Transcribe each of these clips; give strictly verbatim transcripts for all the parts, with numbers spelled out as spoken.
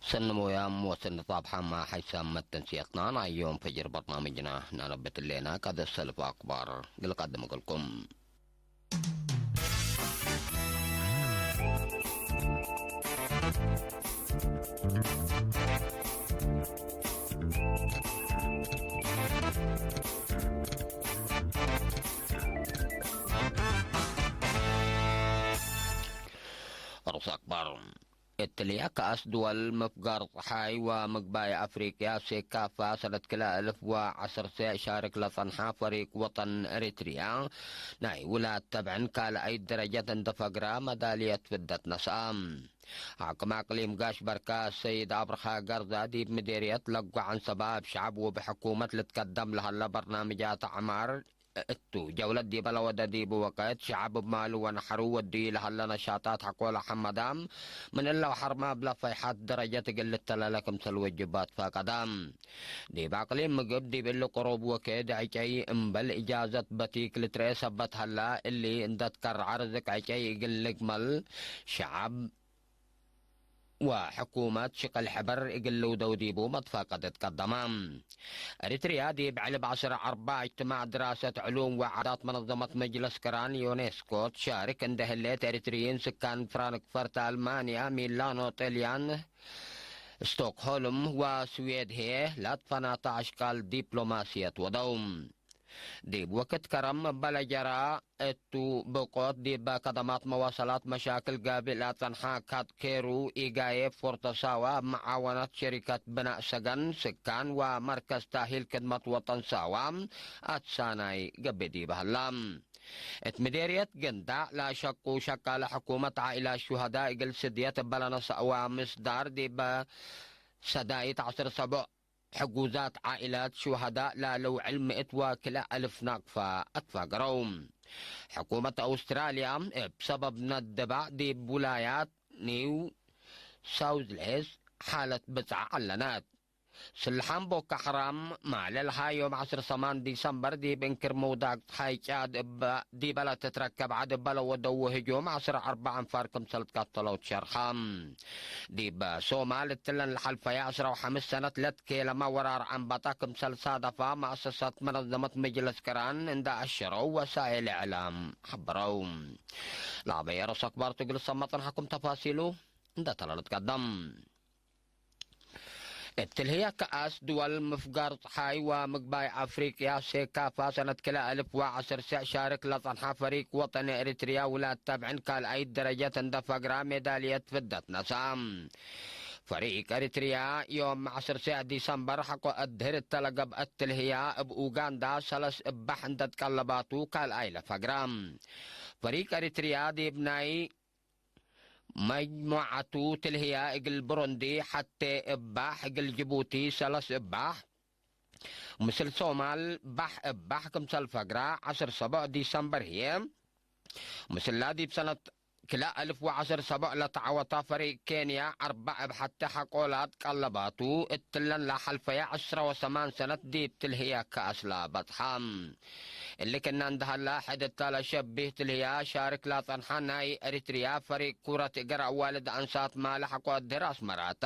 ሰኒ ሞያም ወሰኒ ጻብሐማ ሐይሳም መተንስየትና ናይ ዮም ፈጅር በርናምጅና ናነብት ህሌና። ቀደስ ሰልፍ አክባር እግል ቀድም እግልኩም። ርኡስ አክባር። እትልየ ከአስ ድወል ምፍጋር ጸሓይ ወምግባይ አፍሪቅያ ሴካፋ ሰነት ክልኤ እልፍ ወዐሰርተ ሻርክ ለጸንሐ ፈሪቅ ወጠን ኤሪትርያ ናይ ውላድ ተብዕን ካልኣይት ደረጀት እንደ ፈግረ መዳልየት ፍደት ነስአ። ሓክም አቅሊም ጋሽ በርካ ሰይድ አብርሃ ገርዛ ዲብ ምዴርየት ለጓ ዐንሰባ እብ ሸዐብ ወእብ ሕኩመት ልትከደም ለሀለ በርናምጃት አዕማር እቱ ጀውለት ዲበ ለወደ ዲቡ ወቅት፣ ሸዐብ እብ ማሉ ወነሐሩ ወድዩ ለሀለ ነሻጣት ሐቆለ ሐመዳም፣ ምን እለ ወሐርመ እብ ለፈይሐት ደረጀት እግል ልተለለ ክምሰል ወጅባት ፈቀደ። ዲብ አቅሊም ምግብ ዲብ እሊ ቅሩብ ወክድ ዕጨይ እምበል እጃዘት በቲክ ልትረኤ ሰበት ሀላ፣ እሊ እንደ ትከረዐ ርዝቅ ዕጨይ እግል ልግመል፣ ሸዐብ ወሕኩመት ሽቅል ሕበር እግል ልውደው ዲቡ መትፋቀደት ቀደመ። ኤሪትርያ ዲብ ዕልብ ዐስር አርበዕ እጅትማዕ ድራሰት ዕሉም ወዓዳት መነዘመት መጅለስ ቅራን ዩኔስኮ ትሻርክ እንዴ ህሌት፣ ኤሪትርይን ስካን ፍራንክፈርት አልማንያ፣ ሚላኖ ጥልያን፣ ስቶክሆልም ወስዌድ ህዬ ለትፈናተ አሽቃል ዲፕሎማስየት ወደው። ዲብ ወክድ ከረም እበ ለጀራ እቱ፣ ብቆት ዲበ ከደማት መዋሰላት መሻክል ጋብእ ለአጸንሐ ካት ኬሩ ኢጋዬ ፎርተ ሳዋ፣ እብ መዓወነት ሸሪከት ብናእ ሰገን፣ ስካን ወመርከዝ ታሂል ክድመት ወጠን ሳዋ አትሳናይ ገብእ ዲበ ሀላ። እት ምዴርየት ገንዳዕ ለአሸቁ ሸቃለ ሕኩመት ዓኢላት ሹሀዳእ እግል ስድየት እበ ለነሰአዋ ምስዳር ዲበ ሰዳይት ዐስር ሰቦዕ ሕጉዛት ዓኢላት ሹሀዳእ ላለውዕል ምእት ወክልኤ አልፍ ናቅፋ አትፋገረው። ሕኩመት አውስትራልያ እብ ሰበብ ነድባዕ ዲብ ውላያት ኒው ሳውዝ ዌልስ ሓለት ብጽዓ ዐለነት። ስልሓም ቦኮ ሐራም ማለ ለሀ ዮም ዐስር ሰማን ዲሰምበር ዲብ እንክር ምውዳቅ ጸሓይ ጫድ እበ ዲበ ለትትረከብ ዐድ እበ ለወደው ህጁም ዐስር አርበዕ አንፋር ክምሰል ትቀተለው ትሸርሐ። ዲብ ሶማል እትለን ለሐልፈየ ዐስራ ወሐምስ ሰነት ለትኬለመ ወራር አንበጣ ክምሰል ሳደፋ መአሰሳት መነዘመት ምጅልስ ቅራን እንደ አሸረው ወሳኤል እዕላም ሐበረው። ለአበየ ርኡስ አክባር ቱ እግል ሰመ ጸንሐኩም ተፋሲሉ እንደ ተለለት ቀደም። እትልህየ ከአስ ድወል ምፍጋር ጸሓይ ወምግባይ አፍሪቅያ ሴካፋ ሰነት ክልኤ አልፍ ወዐስር ሸዕ ሻርክ ለጸንሐ ፈሪቅ ወጠን ኤሪትርያ ውላድ ተብዕን ካልኣይት ደረጀት እንደ ፈግራ ሜዳልየት ፍደት ነስአ። ፈሪቅ ኤሪትርያ ዮም ዐስር ሸዕ ዲሰምበር ሐቆ አድህር እተ ለገብአት ትልህያ እብ ኡጋንዳ ሰለስ እባሕ እንደ ትቀለባቱ ካልኣይ ለፈግራ። ፈሪቅ ኤሪትርያ ዲብ ናይ መጅሙዐቱ ትልህያ እግል ብሩንዲ ሐቴ እባሕ፣ እግል ጅቡቲ ሰለስ እባሕ፣ ምስል ሶማል ባሕ እባሕ ክምሰል ፈግራ፣ ዐስር ሰቦዕ ዲሰምበር ህዬ፣ ምስላ ዲብ ሰነት ክልኤ አልፍ ወዐስር ሰቦዕ ለተዐወታ ፈሪቅ ኬንያ አርበዕ እብ ሐቴ ሐቆላት ቀለባቱ፣ እትለን ለሐልፈየ ዐስረ ወሰማን ሰነት ዲብ ትልህያ ከአስ ለበጽሐ። እሊ ክእነ እንደ ሀላ፣ ሕድ እተ ለሸቢህ ትልህያ ሻርክ ለጸንሐ ናይ ኤሪትርያ ፈሪቅ ኩረት እገር አዋልድ አንሳት ማለ ሐቆ አድህር አስመራታ።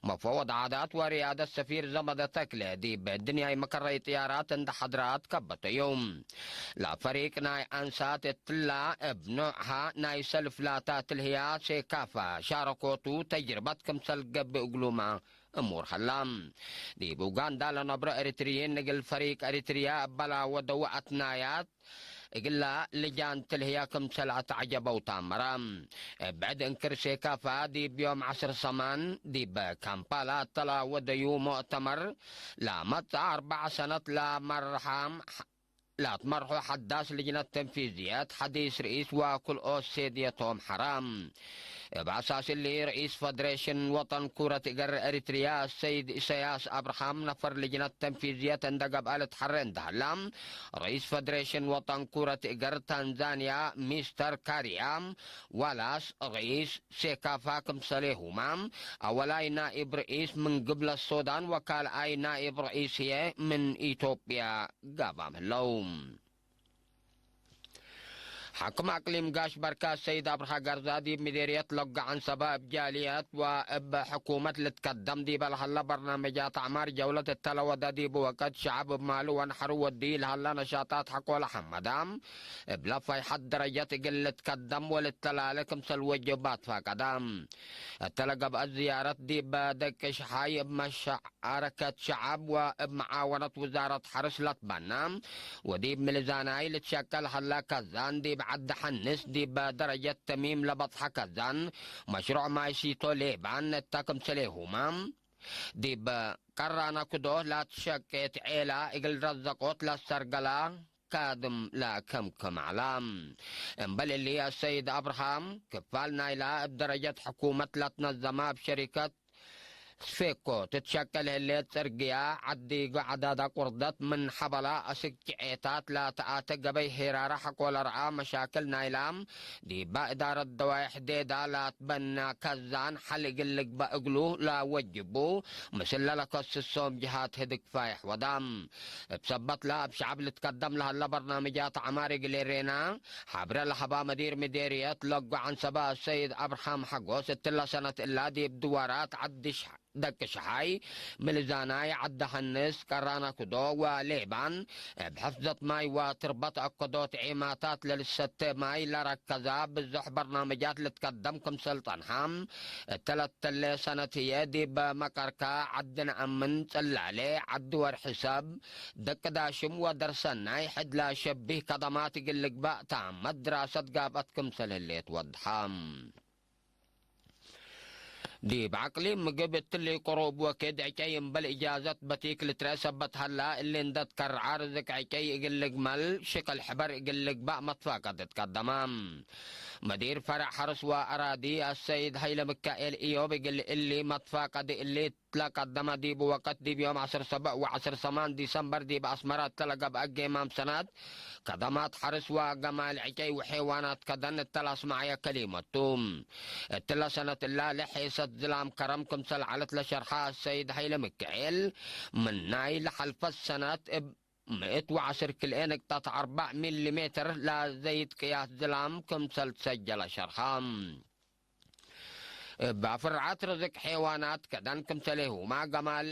መፈወድ ዓዳት ወርያደት ሰፊር ዘመደ ተክለ፣ ዲብ ድንያይ መከረይ ጥያራት እንደ ሐድራት ከበተዩ። ለፈሪቅ ናይ አንሳት እትላ እብ ኖዕሃ ናይ ሰልፍ ላታ ትልህያ ሴካፋ ሻረኮቱ ተጅርበት ክምሰል ገብእ እግሉመ እሙር ሀላ። ዲብ ኡጋንዳ ለነብሮ ኤሪትርይን እግል ፈሪቅ ኤሪትርያ እበላ ወደው አትናያት እግላ ልጃን ትልህያ ክምሰል አትዐጀበው ታመረ። እብ ብዕድ እንክር ሴካፋ ዲብ ዮም ዐስር ሰማን ዲብ ካምፓላ እተላ ወደዩ ሙእተመር ለመጽአ አርበዕ ሰነት ለመርሐም ላትመርሖ ሐዳስ ልጅነት ተንፊዝየት ሐዲስ ርኢስ ወክልኦት ሴድየቶም ሐራ። እብ አሳስ እሊ፣ ርኢስ ፈደሬሽን ወጠን ኩረት እገር ኤሪትርያ ሰይድ ኢሰያስ አብርሃም ነፈር ልጅነት ተንፊዝየት እንደ ገብአ ልትሐሬ እንደ ሀላ፣ ርኢስ ፈደሬሽን ወጠን ኩረት እገር ታንዛንያ ሚስተር ካርያ ዋላስ፣ ርኢስ ሴካፋ ክምሰሌሁመ፣ አወላይ ናኢብ ርኢስ ምን ግብለ ሶዳን ወካልኣይ ናኢብ ርኢስ ህዬ ምን ኢትዮጵያ ጋባም ህለው። ሓክም አቅሊም ጋሽ በርካ ሰይድ አብርሃ ገርዛ፣ ዲብ ምዴርየት ለጎ ዐንሰበ እብ ጃልየት ወእብ ሕኩመት ልትከደም ዲበ ለሀለ በርናመጃት አዕማር ጀውለት እተ ለወደ ዲቡ ወቅት፣ ሸዐብ እብ ማሉ ወነሐሩ ወድዩ ለሀለ ነሻጣት ሐቆለ ሐመደ፣ እብለ ፈይሐት ደረጀት እግል ልትከደም ወልተላለ ክምሰል ወጅብ አትፋቀደ። እተ ለገብአት ዝያረት ዲብ ደቂ ሽሓይ እብ መሸ አረከት ሸዐብ ወእብ መዓወነት ውዛረት ሐርስ ለትበነ ወዲብ ምልዛናይ ልትሸቀል ሀለ ከዛን፣ ዲብ ዐዲ ሐንስ ዲብ ደረጀት ተሚም ለበጽሐ ከዛን፣ መሽሩዕ ማይ ሲቶ ሌባን እተ ክምሰሌሁመ፣ ዲብ ቀራነ ክዶህ ላትሸቄት ዔላ እግል ረዘቆት ለሰርገላ ካድም ለክምክም ዐለ። እምበል እሊ፣ አሰይድ አብርሃም ክፋል ናይላ እብ ደረጀት ሕኩመት ለትነዘመ እብ ሸሪከት ስፌኮ ትትሸቀል ህሌት ጽርግያ፣ ዐዲ ጓዕዳዳ ቁርደት ምን ሐበላ አስክ ጭዔታት ላተአተ ገበይ ሄራረ ሐቆ ለረአ መሻክል ናይላ፣ ዲባ እዳረት ደዋይሕ ዴዳ ላትበና ከዛን ሐል እግል ልግበእ እግሉ ለወጅቡ፣ ምስለ ለከስሶም ጅሃት ህድግ ፋይሕ ወደ። እብ ሰበትለ፣ እብ ሸዐብ ልትከደም ለሀለ በርናምጃት ዐማር እግል ኤሬና፣ ሐብረ ለሀባ መዲር ምዴርየት ለጎ ዐንሰበ አሰይድ አብርሃም ሐጎስ፣ እትለ ሰነት እላ ዲብ ድዋራት ዐዲ ደቂ ሽሓይ፣ ምልዛናይ፣ ዐዲ ሐንስ፣ ቀራነ ክዶ ወሌባን፣ እብ ሕፍዘት ማይ ወትርበት አከዶት ዔማታት ለልሰቴ ማይ ለረከዛ ብዞሕ በርናምጃት ልትከደም ክምሰል ጸንሐ፣ እተ ለተሌ ሰነት ህዬ ዲብ መቀርከ ዐዲ ነአምን፣ ጽላሌ፣ ዐዲ ወርሒ ሰብ፣ ደቂ ዳሽም ወደርሰናይ፣ ሕድ ለሸቢህ ከደማት እግል ልግበእ ታመት ድራሰት ጋብአት ክምሰል ህሌት ወድሐ። ዲብ አቅሊም ምግብ እትሊ ቅሩብ ወክድ ዕጨይ እምበል እጃዘት በቲክ ልትረአ ሰበት ሀላ፣ እሊ እንደ ትከርዐ ርዝቅ ዕጨይ እግል ልግመል ሽቅል ሕበር እግል ልግባእ መትፋቀድ ትቀደመ። መዲር ፈረዕ ሐርስ ወአራዲ አሰይድ ሀይለ ምካኤል ኢዮብ እግል እሊ መትፋቀድ እሊ ለቀደመ ዲቡ ወቅት ዲብ ዮም ዐስር ሰብዕ ወዐስር ሰማን ዲሰምበር ዲብ አስመረ እተ ለገብአ ጌማም ሰነት ከደማት ሐርስ ወገማል ዕጨይ ወሔዋናት ከደን እተ ለአስመዐየ ከሊመቱ። እትለ ሰነት እላ ለሔሰት ዝላም ከረም ክምሰል ዐለት ለሸርሐ አሰይድ ሀይለ ምክኤል፣ ምን ናይ ለሐልፈት ሰነት እብ ምእት ወዐስር ክልኤ ንቅጠት አርበዕ ሚሊ ሜትር ለዘይት ቅያስ ዝላም ክምሰል ትሰጀለ ሸርሐ። እብ አፍርዐት ርዝቅ ሔዋናት ከደን ክምሰሌሁማ ገማል፣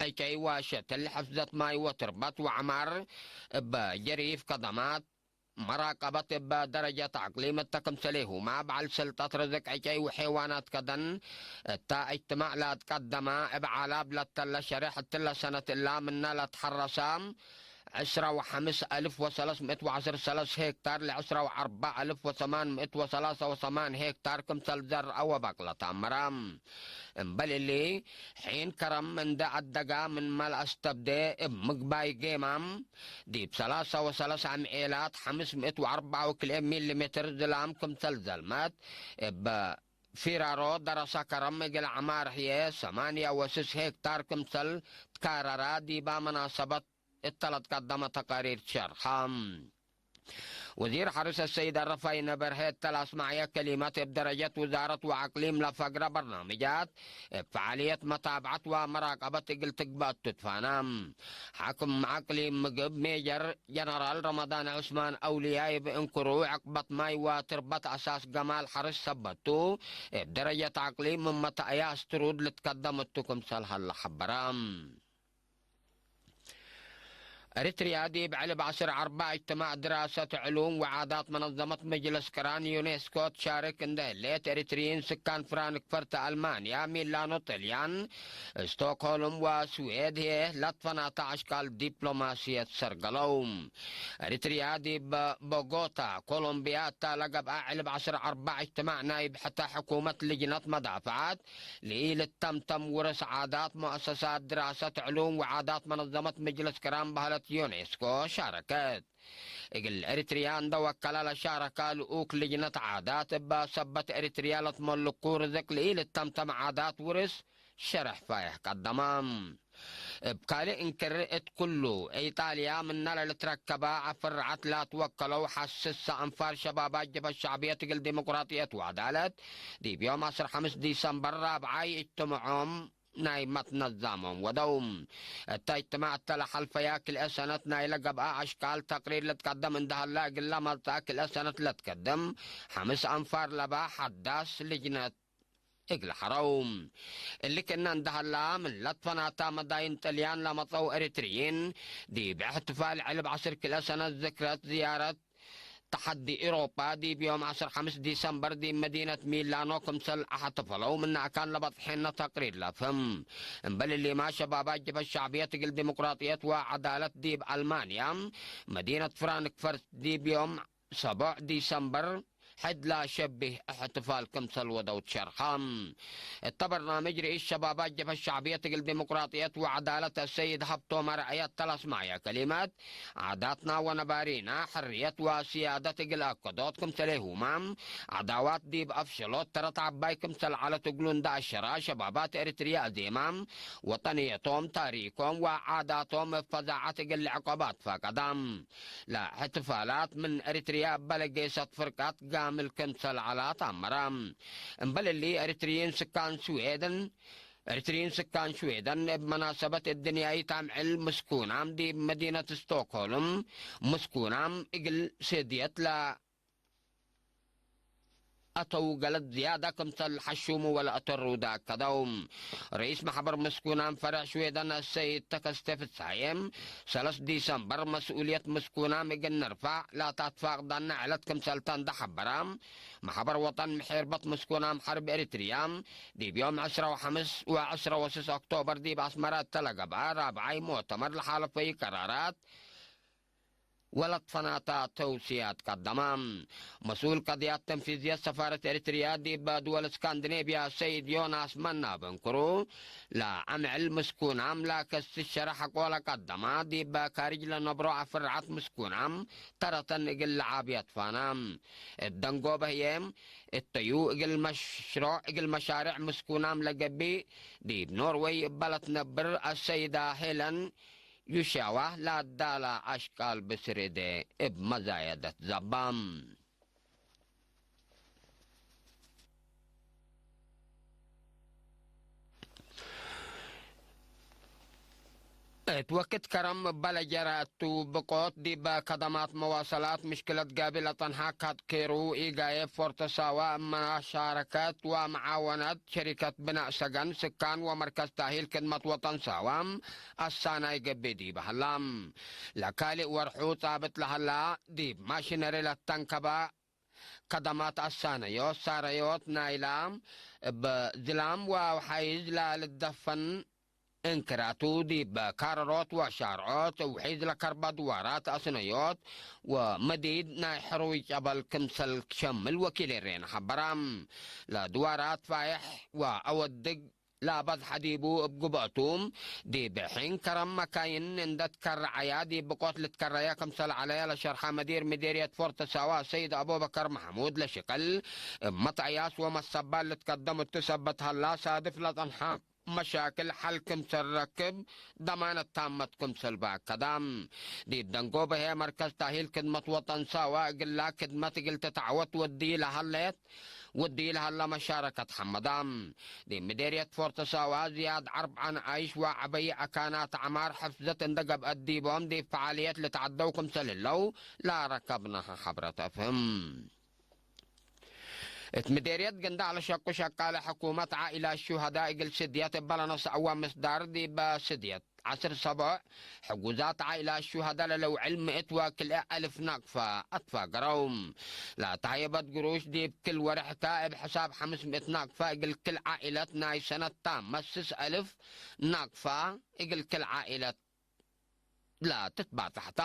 ዕጨይ ወሸትል፣ ሕፍዘት ማይ ወትርበት ወዐማር እበ ጀሪፍ ከደማት፣ መራቀበት እበ ደረጀት አቅሊም እተ ክምሰሌሁማ በዐል ሰልጠት ርዝቅ ዕጨይ ወሔዋናት ከደን እተ እጅትማዕ ለአትቀደመ እብ ዓላብ ለተለ ሸሬሕ እትለ ሰነት እላ ምነ ለትሐረሰ ዕስራ ወሐምስ አልፍ ወሰለስ ምእት ወዐስር ሰለስ ሄክታር ለዕስራ ወአርበዕ አልፍ ወሰማን ምእት ወሰላሳ ወሰማን ሄክታር ክምሰል ዘርአ ወበቅለ ተአመረ። እምበል እሊ፣ ሒን ከረም እንደ አደጋ ምንመ ለአስተብዴ እብ ምግባይ ጌማም፣ ዲብ ሰላሳ ወሰለስ አምዔላት ሐምስ ምእት ወአርበዕ ወክልኤ ሚሊ ሜትር ዝላም ክምሰል ዘልመት፣ እብ ፊራሮ ደረሰ ከረም እግል ዐማር ህዬ ሰማንያ ወስስ ሄክታር ክምሰል ትካረረ ዲባ መናሰበት እተ ለትቀደመ ተቃሪር ሸርሐ። ወዚር ሐርስ አሰይድ አረፋይነ በርሄ እተ ለአስመዐየ ከሊመት፣ እብ ደረጀት ውዛረት ወአቅሊም ለፈግረ በርናምጃት እብ ፈዓልየት መታብዐት ወመራቀበት እግል ትግበእ ትትፋነ። ሓክም አቅሊም ምግብ ሜጀር ጀነራል ረመዳን ዑስማን አውልያይ እብ እንክሩ፣ ዕቅበት ማይ ወትርበት አሳስ ገማል ሐርስ ሰበቱ፣ እብ ደረጀት አቅሊም እመ ተአያ አስትሩድ ልትከደም እቱ ክምሰል ሀለ ሐበረ። ኤሪትርያ ዲብ ዕልብ ዐስር አርበዕ እጅትማዕ ድራሰት ዕሉም ወዓዳት መነዘመት መጅለስ ቅራን ዩኔስኮ ትሻርክ እንደ ህሌት፣ ኤሪትርዪን ስካን ፍራንክፈርት፣ አልማንያ፣ ሚላኖ ጥልያን፣ ስቶክሆልም ወስዌድ ህዬ ለትፈናተ አሽቃል ዲፕሎማስየት ሰርገለው። ኤሪትርያ ዲብ ቦጎታ፣ ኮሎምብያ እተ ለገብአ ዕልብ ዐስር አርበዕ እጅትማዕ ናይብ ሕተ ሕኩመት ልጅነት መዳፍዐት፣ ለኢልተምተም ውርስ ዓዳት፣ መአሰሳት ድራሰት ዕሉም ወዓዳት መነዘመት መጅለስ ቅራን በህለት ዩኔስኮ ሻረከት። እግል ኤሪትርያ እንደ ወከለ ለሻረከ ልኡክ ልጅነት ዓዳት፣ እበ ሰበት ኤሪትርያ ለትመልኩ ርዝቅ ለኢልተምተም ዓዳት ውርስ ሸርሕ ፋይሕ ቀደመ። እብ ካልእ እንክር፣ እት ኩሉ ኢጣልያ ምነ ለልትረከበ አፍርዐት ላትወከለው ሐስሰ አንፋር ሸባባት ጀብሀት ሸዕብየት እግል ዲሞቅራጥየት ወዐዳለት፣ ዲብ ዮም ዐስር ሐምስ ዲሰምበር ራብዓይ እጅትምዖም ናይ መትነዛሞም ወደው። እተ እጅትማዕ እተ ለሐልፈያ ክልኤ ሰነት ናይለ ገብአ አሽቃል ተቅሪር ልትቀደም እንደ ሀላ፣ እግለ መጽአ ክልኤ ሰነት ለትቀደም ሐምስ አንፋር ለባ ሐዳስ ልጅነት እግል ሐረው። እሊ ክእነ እንደ ሀላ፣ ምን ለትፈናታ መዳይን ጥልያን ለመጸው ኤሪትርይን፣ ዲብ እሕትፋል ዕልብ ዐስር ክልኤ ሰነት ዝክረት ዝያረት ተሐዲ ኤውሮጳ ዲብ ዮም ዐስር ሐምስ ዲሰምበር ዲብ መዲነት ሚላኖ ክምሰል አሕተፈለው ምነ አካን ለበጽሐነ ተቅሪር ለፍህም። እምበል እሊማ ሸባባት ጀብሀት ሸዕብየት እግል ዲሞቅራጥየት ወዐዳለት ዲብ አልማንያ መዲነት ፍራንክፈርት ዲብ ዮም ሰቦዕ ዲሰምበር ሕድ ለሸቢህ እሕትፋል ክምሰል ወደው ትሸርሐ። እተ በርናምጅ ርኢስ ሸባባት ጀብሀት ሸዕብየት እግል ዲሞቅራጥየት ወዐዳለት አሰይድ ሀብቶም አርአያ እተ ለአስመዐየ ከሊመት፣ ዓዳትና ወነባሪና ሕርየት ወስያደት እግል አከዶት ክምሰሌሁማ፣ ዐዳዋት ዲብ አፍሸሎት ተረት ዐባይ ክምሰል ዐለት እግሉ እንደ አሸራ፣ ሸባባት ኤሪትርየ አዜማ ወጠንየቶም፣ ታሪኮም ወዓዳቶም እብ ፈዛዐት እግል ልዕቀብ አትፋቀዳ። ለእሕትፋላት ምን ኤሪትርየ እበ ለጌሰት ፍርቀት ጋምል ክምሰል ዐላ ተአመረ። እምበል እሊ፣ ኤሪትርይን ስካን ስዌደን፣ ኤሪትርይን ስካን ሽዌደን እብ መናሰበት እድንያይት አምዕል ምስኩናም ዲብ መዲነት ስቶክሆልም ምስኩናም እግል ስድየት ለአተው ገለድ ዝያዳ ክምሰል ሐሹሙ ወለአተሩ ደአከደው። ርኢስ መሕበር ምስኩናም ፈርዕ ሽዌደን አሰይድ ተከስተ ፍትሳዬ፣ ሰለስ ዲሰምበር መስኡልየት ምስኩናም እግል ንርፋዕ ላተ አትፋቅዳነ ዕለት ክምሰልተ እንደ ሐበረ፣ መሕበር ወጠን ምሒርበት ምስኩናም ሐርብ ኤሪትርያ፣ ዲብ ዮም ዕስራ ወሐምስ ወዕስራ ወስስ ኦክቶበር ዲብ አስመረ እተ ለገብአ ራብዓይ ሙእተመር ለሓለፈዩ ቀራራት ወለትፈናታ ተውስያት ቀደመ። መስኡል ቀድያት ተንፊዝየት ሰፋረት ኤሪትርያ ዲብ ድወል እስካንዲኔብያ ሰይድ ዮናስ መና በንክሩ፣ ለአምዕል ምስኩናም ለከስስ ሸረ ሐቆ ለቀደማ፣ ዲብ ካርጅ ለነብሮ አፍርዓት ምስኩናም ተረተን እግል ለዓብ የትፋና። እብ ደንጎበ ህዬ፣ እተዩ እግል መሽሮዕ እግል መሻርዕ ምስኩናም ለገብእ፣ ዲብ ኖርወይ እበ ለትነብር አሰይዳ ሄለን ዩሻዋ ለአዳላ አሽቃል ብስር እዴ እብ መዛየደት ዘባም። እት ወክድ ከረም እበ ለጀረ እቱ፣ ብቆት ዲበ ከደማት መዋሰላት ምሽክለት ጋቢ ለጸንሐ ካት ኬሩ ኢጋዬ ፎርተ ሳዋ እብ መሻረከት ወመዓወነት ሸሪከት ብናእ ሰገን ስካን ወመርከዝ ታሂል ክድመት ወጠን ሳዋ አሳናይ ገብእ ዲበ ሀላ። ለካልእ ወርሑ ጻብጥ ለሀላ ዲብ ማሽነሪ ለተንከበ ከደማት አሳነዮት ሳረዮት ናይላ እብ ዝላም ወአውሓይዝ ለልትደፈን እንክራቱ ዲብ ካረሮት ወሻርዖት እብ ሒዝ ለከርበ ድዋራት አስነዮት ወመዲድ ናይ ሕሩይ ጨበል ክምሰል ሸምል ወኪል ኤሬን ሐበራ። ለድዋራት ፋይሕ ወአወድግ ለበዝሐ ዲቡ እብ ጉብአቱ፣ ዲብ ሒን ከረም መካይን እንደ ትከረዐያ ዲብ ብቆት ልትከረየ ክምሰል ዐለየ ለሸርሐ መዲር ምዲርየት ፎርተ ሳዋ ሰይድ አቡበከር መሐሙድ፣ ለሽቅል እብ መትአያስ ወመሰባል ልትቀደም እቱ ሰበት ሀላ፣ ሳድፍ ለጸንሐ መሻክል ሐል ክምሰል ረክብ ደማነት ታመት ክምሰል በአከዳ። ዲብ ደንጎበ ህዬ መርከዝ ታሂል ክድመት ወጠን ሳዋ እግላ ክድመት እግል ትትዐወት ወዲ ለሀሌት፣ ወዲ ለሀለ መሻረከት ሐመዳ። ዲብ ምዴርየት ፎርተ ሳዋ ዝያድ አርብዓ ነኣይሽ ወዐበይ አካናት ዐማር ሕፍዘት እንደ ገብአት ዲቦም ዲብ ፈዓልየት ልትዐደው ክምሰል ህለው ለረከብናሀ ሐብረት አፍህም። እት ምዴርየት ገንዳዕ ለሸቁ ሸቃለ ሕኩመት ዓኢላት ሹሀዳ እግል ስድየት እበ ለነስአወ ምስዳር ዲበ ስድየት ዐስር ሰቦዕ ሕጉዛት ዓኢላት ሹሀዳ ለለውዕል ምእት ወክልኤ አልፍ ናቅፋ አትፋገረው። ለተሀየበት ግሩሽ ዲብ ክል ወርሕከ እብ ሕሳብ ሐምስ ምእት ናቅፋ እግል ክል ዓኢለት ናይ ሰነት ታመ ስስ አልፍ ናቅፋ እግል ክል ዓኢለት ለትትባጻሕ ተ።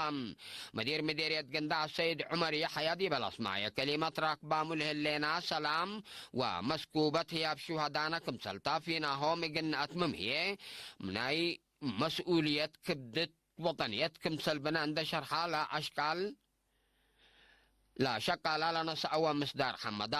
መዲር ምዴርየት ገንዳዕ ሰይድ ዑመር የሐያ ዲበ ለአስመዐየ ከሊመት፣ ራክባሙ ለህሌና ሰላም ወመስኩበት ህያብ ሹሀዳነ ክምሰልታ ፊናሆም እግል ነአትምም ህዬ፣ ናይ መስኡልየት ክብድት ወጠንየት ክምሰል ብነ እንደ ሸርሐ ለአሽቃል ለሸቃላ ለነስአወ ምስዳር ሐመዳ።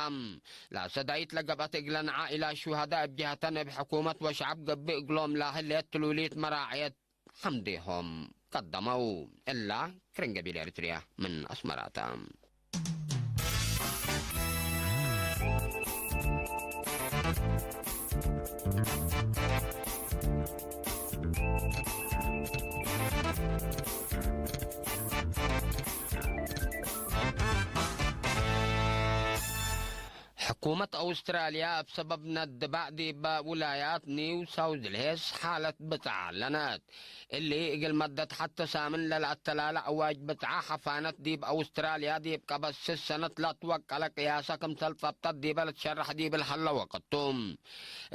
ለሰዳይት ለገብአት እግለን ዓኢላት ሹሀዳ እብ ጀሀተን እብ ሕኩመት ወሸዐብ ገብእ እግሎም ለህሌት ትሉሊት መራዕየት ሐምዴሆም ቀደመው። እላ ክርን ገቢል ኤሪትርያ ምን አስመራተ። ሕኩመት አውስትራልያ እብ ሰበብ ነድባዕ ዲበ ውላያት ኒው ሳውዝ ዌልስ ሓለት ብጽዓ ዐለነት። እሊ እግል መደት ሐቴ ሳምን ለለአተላለ አዋጅ ብጽዓ ሐፋነት ዲብ አውስትራልያ ዲብ ቀበት ስስ ሰነት ለትወቀለ ቅያሰ ክምሰል ጸብጠት ዲበ ልትሸረሕ ዲብ ለሀለ ወቅት ቱ።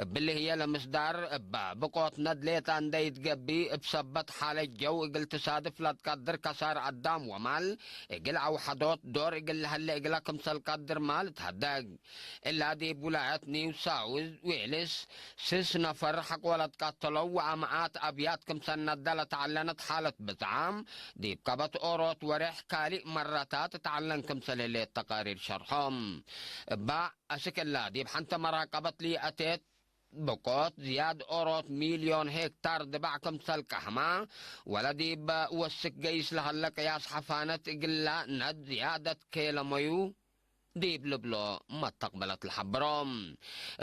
እብሊ ህዬ ለምስዳር እበ ብቆት ነድሌት እንዴ ኢትገብእ፣ እብ ሰበት ሓለት ጀው እግል ትሳድፍ ለትቀድር ከሳር አዳም ወማል እግል አውሐዶት ዶር እግል ለሀሌ እግለ ክምሰል ቀድር ማል እትሀደግ። እላ ዲብ ውላየት ኒው ሳውዝ ዌልስ ስስ ነፈር ሐቆ ለትቀተለው ወአምኣት አብያት ክምሰል ነደ ለተዐለነት ሓለት ብጽዓ፣ ዲብ ቀበት ኦሮት ወሬሕ ካልእ መረታት ተዐለን ክምሰል ህሌት ተቃሪር ሸርሖም። እባ አስክ እላ ዲብ ሐንተ መራቀበት ለአቴት ብቆት ዝያድ ኦሮት ሚልዮን ሄክታር ድባዕ ክምሰል ቀህማ፣ ወለ ዲብ ወስክ ገይስ ለሀለ ቅያስ ሐፋነት እግላ ነድ ዝያደት ኬለመዩ ዲብ ልብሎ መተቅበለት ለሐብሮ።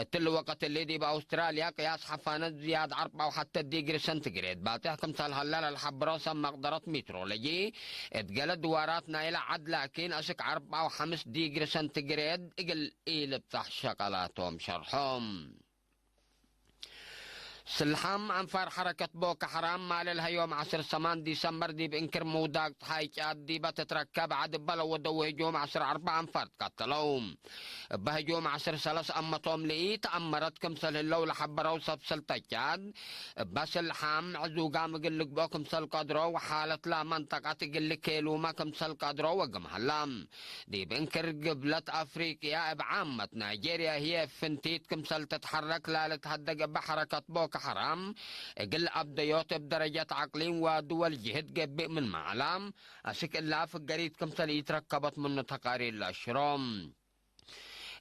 እትሊ ወቀት እሊ ዲብ አውስትራልያ ቅያስ ሐፋነት ዝያድ አርበዕ ወሐቴ ዲግሪ ሰንቲግሬድ ባጽሕ ክምሰል ሀለ ለልሐብሮ ሰብ መቅደረት ሜትሮሎጂ፣ እት ገሌ ድዋራት ናይለ ዐድ ላኪን አስክ አርበዕ ወሐምስ ዲግሪ ሰንቲግሬድ እግል ኢልብጸሕ ሸቀላቶም ሸርሖም። ስልሓም አንፋር ሐረከት ቦኮ ሐራም ማሌ ለሀ ዮም ዐስር ሰማን ዲሰምበር ዲብ እንክር ምውዳቅ ጸሓይ ጫድ ዲበ ትትረከብ ዐድ እበ ለወደው ህጁም ዐስር አርበዕ አንፋር ትቀተለው። እበ ህጁም ዐስር ሰለስ አመቶም ለኢተአመረት ክምሰል ህለው ለሐበረው ሰብ ስልጠት ጫድ፣ እበ ስልሓም ዕዙጋም እግል ልግብኦ ክምሰል ቀድሮ ወሓለት ለመንጠቀት እግል ልኬሉመ ክምሰል ቀድሮ ወግም ሀላ። ዲብ እንክር ግብለት አፍሪቅያ እብ ዓመት ናይጄርያ ህዬ ፍንቲት ክምሰል ትትሐረክ ላልትሀደግ እበ ሐረከት ቦኮ ሐራም እግል አብደዮት እብ ደረጀት አቅሊም ወድወል ጅህድ ገብእ ምንመ ዐላ፣ አስክ እላ ፍገሪት ክምሰል ኢትረከበት ምኑ ተቃሪር ለአሽሮ።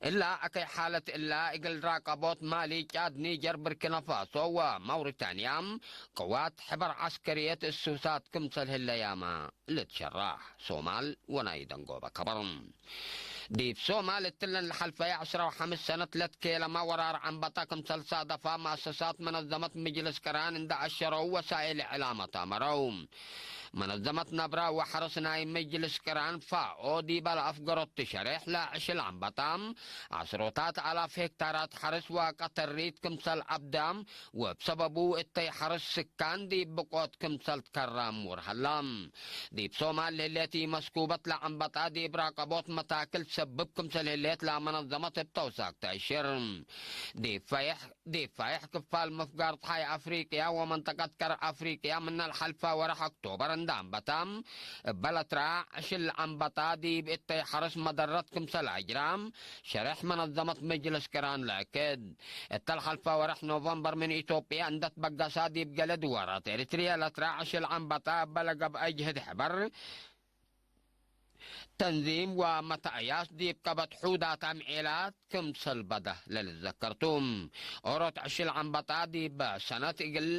እላ አከይ ሓለት እላ እግል ራቀቦት ማሊ፣ ጫድ፣ ኒጀር፣ ብርኪናፋሶ ወማውሪታንያ ቅዋት ሕበር ዐስከርየት እሱሳት ክምሰል ህለያመ ልትሸራሕ። ሶማል ወናይ ደንጎበ ከበር። ዲብ ሶማል እትለን ለሐልፈየ ዐስራ ወሐምስ ሰነት ለትኬለመ ወራር ዐንበጣ ክምሰል ሳደፋ መአሰሳት መነዘመት ምጅልስ ቅራን እንደ አሸረው ወሳኤል እዕላም አታመረው። መነዘመት ነብረ ወሐርስ ናይ ምጅልስ ቅራን ፋኦ ዲበ ለአፍገሮት ትሸሬሕ ለዕሽል ዐንበጣ ዐስሮታት አላፍ ሄክታራት ሐርስ ወቀተሪት ክምሰል አብዳ ወእብ ሰበቡ እተይ ሐርስ ስካን ዲብ ብቆት ክምሰል ትከራም ወርሀላ። ዲብ ሶማል ለህሌት ኢመስኩበት ለዐንበጣ ዲብ ራቀቦት መታክል ትሰብብ ክምሰል ህሌት ለመነዘመት እብ ተውሳክ ተአሽር። ዲብ ፈይሕ፣ ዲብ ፈይሕ ክፋል ምፍጋር ጸሓይ አፍሪቅያ ወመንጠቀት ቀር አፍሪቅያ ምነ ለሐልፈ ወርሕ ኦክቶበር እንደ አንበታ እበ ለትረአ ዕሽል አንበጣ ዲብ እተይ ሐርስ መደረት ክምሰል አጅራ ሸሬሕ መነዘመት ምጅልስ ቅራን ለአክድ። እተ ለሐልፈ ወርሕ ኖቨምበር ምን ኢትዮጵያ እንደ ትበገሳ ዲብ ገሌ ድዋራት ኤሪትርየ ለትረአ ዕሽል አንበጣ እበ ለገብአ ጅህድ ሕበር ተንዚም ወመተአያስ ዲብ ቀበት ሑዳት አምዔላት ክምሰል በደ ለልትዘከር ቱ። ኦሮት ዕሽል አንበጣ ዲብ ሰነት እግል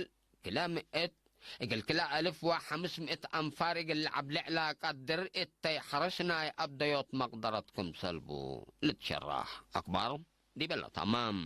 ክለ ምእት እግል ክለ አልፍ ወሐምስ ምእት አንፋር እግል ለዐብልዕ ለቀድር እተይ ሐርስ ናይ አብደዮት መቅደረት ክምሰል ቡ ልትሸራሕ። አክባር ዲበ ለታማም።